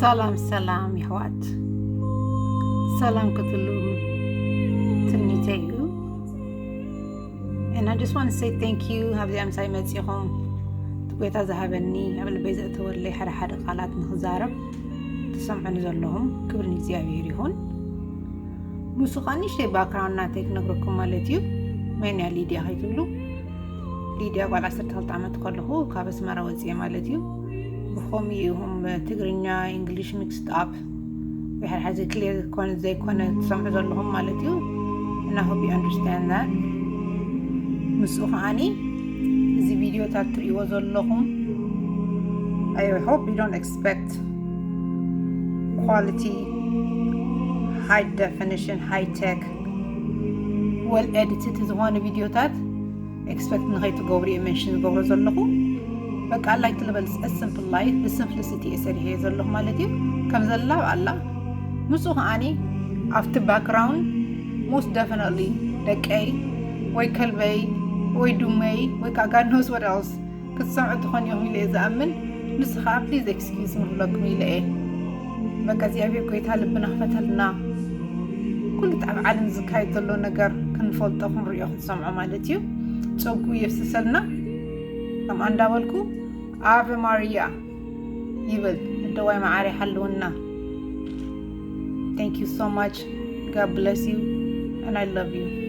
ሰላም ሰላም የሕዋት፣ ሰላም ክትሉ ትምኒተይ እዩ። And I just want to say thank you ኣብዚኣ ምሳይ መጺኹም እቲ ጎይታ ዝሃበኒ ኣብ ልበይ ዘእተወለይ ሓደ ሓደ ቃላት ንክዛረብ ትሰምዑኒ ዘለኹም ክብሪ ንእግዚኣብሔር ይኹን። ምስ ኸኣ ንእሽተይ ባክግራውንድ ናተይ ክነግረኩም ማለት እዩ። መን እያ ሊድያ ከይትብሉ፣ ሊድያ ጓል ዓሰርተ ክልተ ዓመት ከለኹ ካብ ኣስመራ ወፅየ ማለት እዩ። ብኸምኡ ኢኹም ትግርኛ፣ ኢንግሊሽ ሚክስድ ኣፕ ወይ ሓደ ሓደ ክሊር ኮነ ዘይኮነ ትሰምዑ ዘለኹም ማለት እዩ። And I hope you understand that። ምስኡ ከዓኒ እዚ ቪዲዮታት ትርእይዎ ዘለኹም I hope you don't expect quality, high definition, high tech, well edited ዝኾነ ቪዲዮታት ኤክስፐክት ንኸይትገብሩ እየ መንሽን ዝገብሮ ዘለኹ። በቃ like ልበል simple life ብሲምፕሊሲቲ እየ ሰሪሐ ዘለኹ ማለት እዩ። ከም ዘላ ኣላ ምስኡ ከዓኒ ኣብቲ ባክግራውንድ most definitely ደቀይ ወይ ከልበይ ወይ ዱመይ ወይ ከዓ God knows what else ክትሰምዑ ትኾን ኢኹም ኢለ እየ ዝኣምን። ንሱ ከዓ ፕሊዝ ኤክስኪውዝ ንክብለኩም ኢለ እየ። በቃ እግዚኣብሔር ጎይታ ልብና ክፈተልና። ኩሉ እቲ ኣብ ዓለም ዝካየድ ዘሎ ነገር ክንፈልጦ ክንሪኦ ክንሰምዖ ማለት እዩ። ጸጉ የፍስሰልና። ከምኣ እንዳበልኩ ኣቨ ማርያ ይብል። እደዋይ መዓሪ ሓልውና። Thank you so much. God bless you. And I love you.